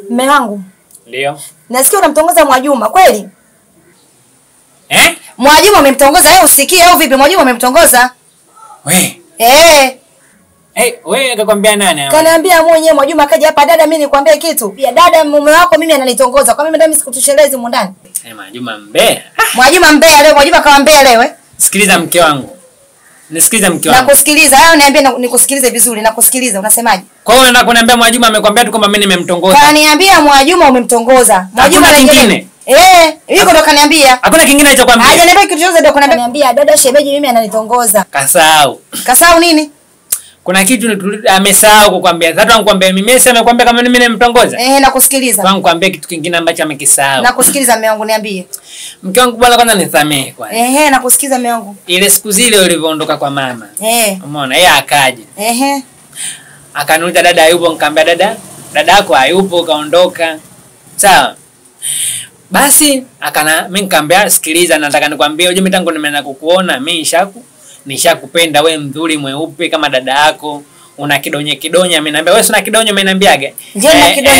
Mume wangu. Ndio. Nasikia unamtongoza Mwajuma, kweli? Eh? Mwajuma umemtongoza wewe usikie au vipi? Mwajuma umemtongoza? We. Eh. Eh, wewe akakwambia nani? Kaniambia mwenyewe Mwajuma akaja hapa, dada mimi nikwambie kitu. Pia dada mume wako mimi ananitongoza. Kwa mimi ndani sikutoshelezi humu ndani. Eh, Mwajuma mbea. Mwajuma mbea leo, Mwajuma kawa mbea leo eh. Sikiliza mke wangu. Nisikilize mke wangu. Nakusikiliza. Hayo niambie nikusikilize vizuri, nakusikiliza. Unasemaje? Kwa hiyo unataka kuniambia Mwajuma amekwambia tu kwamba mimi nimemtongoza? Kaniambia Mwajuma umemtongoza. Mwajuma kingine. Eh, yuko ndo kaniambia. Hakuna kingine alichokwambia. Hajaniambia kitu chochote, ndo kaniambia dada shemeji mimi ananitongoza. Kasahau. Kasahau nini? Kuna kitu amesahau kukwambia. Sasa nikwambia mimi sasa amekwambia kama mimi nimemtongoza. Eh, nakusikiliza. Sasa nikwambia kitu kingine ambacho amekisahau. Nakusikiliza mume wangu, niambie. Mke wangu bwana, kwanza nisamehe kwanza. Eh, nakusikiliza mume wangu. Ile siku zile ulivyoondoka kwa mama. Eh. Umeona yeye akaja. Eh. Akaniuliza dada hayupo, nikamwambia dada, dada yako hayupo kaondoka. Sawa. Basi akana mimi nikamwambia sikiliza, nataka nikwambie unajua mimi tangu nimeanza kukuona mimi nishakupenda wewe, mzuri mweupe kama dada yako, una kidonye kidonye. Mimi naambia wewe sina kidonye, umeniambiaga? Ndio na kidonye,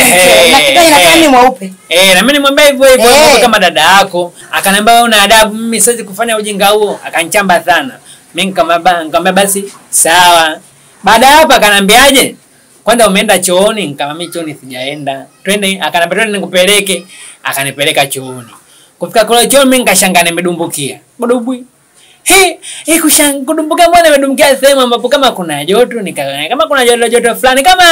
na kidonye na kama mweupe. Eh, na mimi nimwambia hivyo hivyo kama dada yako. Akaniambia wewe una adabu, mimi siwezi kufanya ujinga huo. Akanichamba sana. Mimi nikamwambia basi sawa. Baada ya hapo akaniambiaje? Kwanza umeenda chooni? Nikamwambia mimi chooni sijaenda. Twende, akaniambia twende nikupeleke. Akanipeleka chooni. Kufika kule chooni mimi nikashangaa nimedumbukia. Budumbwi. He, kudumbukia mbona nimedumbukia sehemu ambapo kama kuna joto, nikaona kama kuna joto joto fulani kama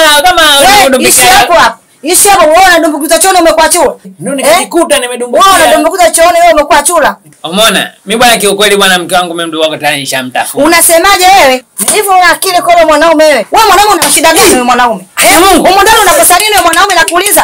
kudumbukia. Ishi hapo hapo. Ishi hapo wewe unadumbukiza chooni umekuwa chura. Ndio nikajikuta nimedumbukia. Wewe unadumbukiza chooni wewe umekuwa chura. Umeona? Mimi bwana kiukweli bwana mke wangu mimi ndio wako tayari nishamtafuta. Unasemaje wewe? Hivyo una akili kwa mwanaume wewe? Wewe mwanaume una shida gani wewe mwanaume? Mungu. Humu ndani unakosa nini wewe mwanaume nakuuliza?